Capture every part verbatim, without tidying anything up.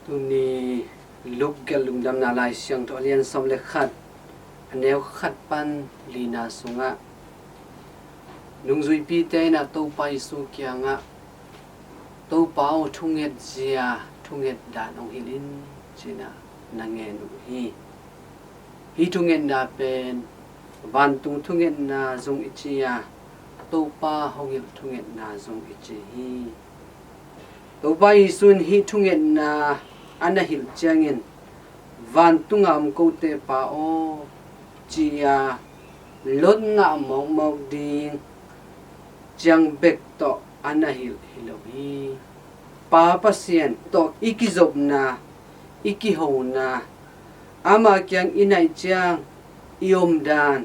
Tuni Luke gelh lungdamna Lai Siangtho a lian sawm le khat, a neu khat pan lina sungah, nungzuipite in ah Topa Jesu kiangah, "Topa aw, thunget zia, thunget dan hong hilh in," ci-in ah na ngen uh hi. Hih thungetna pen vantung thungetna zong i ci a, Topa hong hilh thungetna zong i ci hi. Topa Jesu in hih thungetna a na hilh ciangin, "Vantunga om kote Pa aw," ci-a lot ngah mawkmawk ding ciang bek tawh a na hilh hi lo hi. Pa Pasian tawh i kizopna, i kihona, Ama kiang i naih ciang i omdan,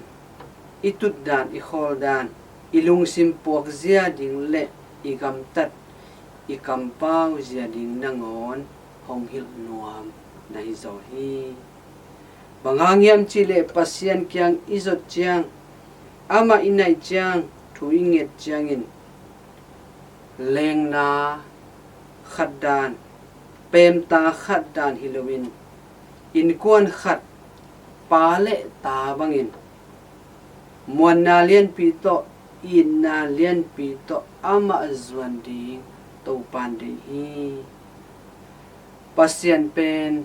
i tutdan, i khawldan, i lungsim puakzia ding le i gamtat, i kampau zia ding nangawn hong hilh nuam na hi zaw hi. Bang hang hiam cihleh Pasian kiang i zot ciang, Amah i naih ciang, thu i nget ciangin, lengna khat dan, peemta khat dan hi loin, innkuan khat, pa le ta bangin, muanna lianpi tawh, itna lianpi tawh Amah zuan ding Topa'n deih hi. Pasian pen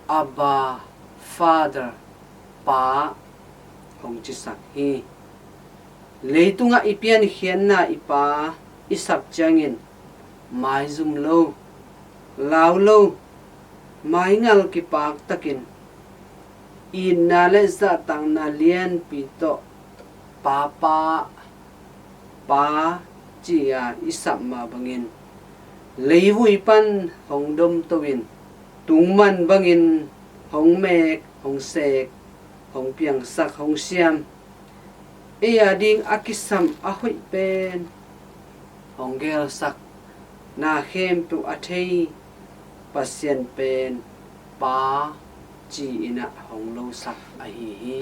Abba, Father, Pa hong cisak hi. Leitungah i piankhiatna i Pa i sap ciangin, maizum lo, lau lo, maingal kipak takin, itna le zahtakna lianpi tawh, Papa, Pa, ci-a i sap mah bangin, leivui pan hong domtoin, tungman bangin hong mek, hong sek, hong piangsak, hong siam, ei a ding a kisam a hoih pen hong gelsak, na khempeuh a thei Pasian pen Pa ci-in ah hong losak ahi hi.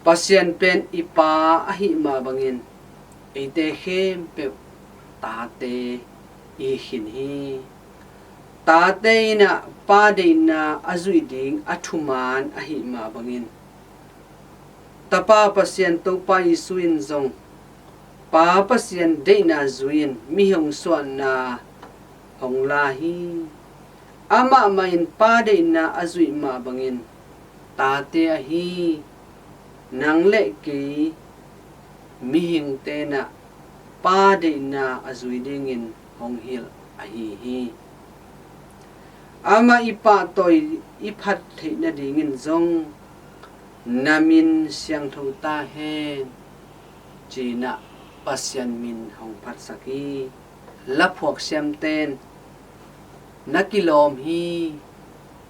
Pasian pen i Pa ahih mah bangin, eite khempeuh tate i hi khin hi. Tate in ah Pa deihna a zuih ding a thuman ahih mah bangin, Tapa Pasian Topa Jesu in zong Pa Pasian deihna zui-in mi hong suahna hong la hi. Amah mah in Pa deihna a zuih mah bangin, tate ahi nang le kei mihingte in ah Pa deihna a zui dingin hong hilh ahi hi. Amah i pahtawi i phat theih nadingin zong, "Na min siangtho ta hen," ci-in ah Pasian min hong phatsak hi. Laphuak siamten, "Na kilawm hi,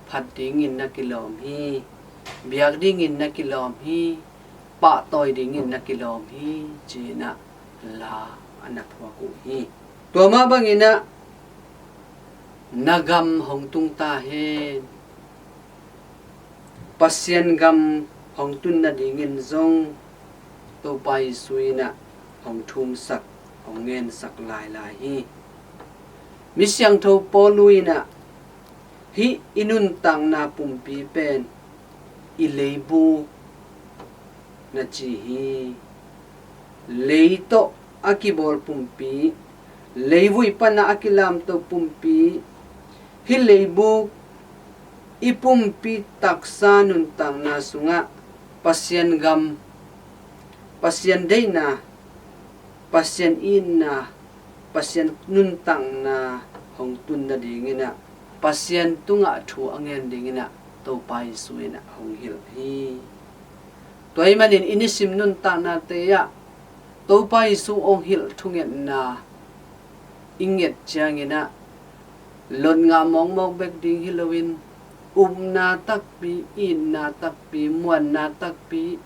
phat dingin na kilawm hi, biak dingin na kilawm hi, pahtawi dingin na kilawm hi," ci-in ah la a na phuak uh hi. Tua mah bangin ah, "Na gam hong tung ta hen." Pasian gam hong tun nadingin zong Topa Jesu in ah hong thumsak, hong ngensak lailai hi. Mi siangtho Paul in ah, "Hih i nuntakna pumpi pen i leibuk," na ci hi. Lei tawh a kibawl pumpi, leivui panah a kilamto pumpi, hih leibuk, i pumpi taksa nuntakna sungah Pasian gam, Pasian deihna, Pasian itna, Pasian nuntakna hong tun nadingin ah, Pasian tungah thu a ngen dingin ah Topa Jesu in ah hong hilh hi. Tua ahih manin i nisim nuntaknate ah Topa Jesu hong hilh thungetna i nget ciangin ah, lot ngah mawkmawk bek ding hi loin, upna takpi, itna takpi, muanna takpi,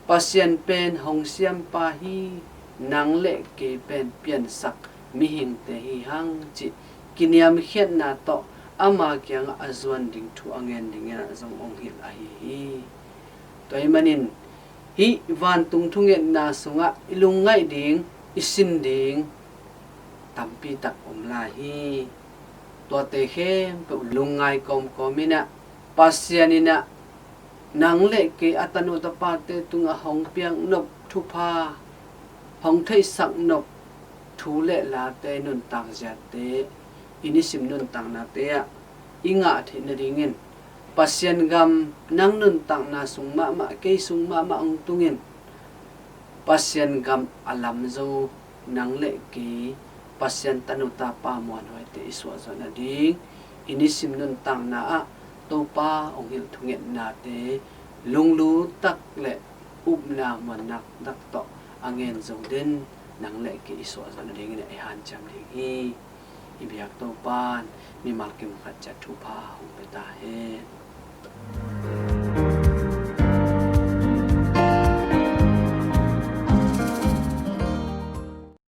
Pasian pen hong siampa hi, nang le kei pen piansak mihingte hi hang cih kiniamkhiatna tawh Ama kiangah a zuan ding thu a ngen dingin ah zong hong hilh ahi hi. Tua ahih manin hih vantung thungetna sungah i lungngaih ding, i sin ding tampi tak om lai hi. Tuate khempeuh lungngai kawmkawm in ah, Pasian in ah nang le kei a tanu tapate tungah hong piaknop thupha, hong theihsaknop thu le late nuntak ziate i nisim nuntaknate ah i ngah theih nadingin Pasian gam nang nuntakna sung mahmah, kei sung mahmah hong tungin Pasian gam a lam zo nang le kei Pasian tanu tapa muanhuaite i suahzawh nading i nisim nuntakna ah Topa hong hilh thungetnate lunglut tak le upna muannak tak tawh a ngen zo den nang le kei i suahzawh nadingin i hanciam ding hi. I biak Topa in mimal kim khat ciat thupha hong pia ta hen.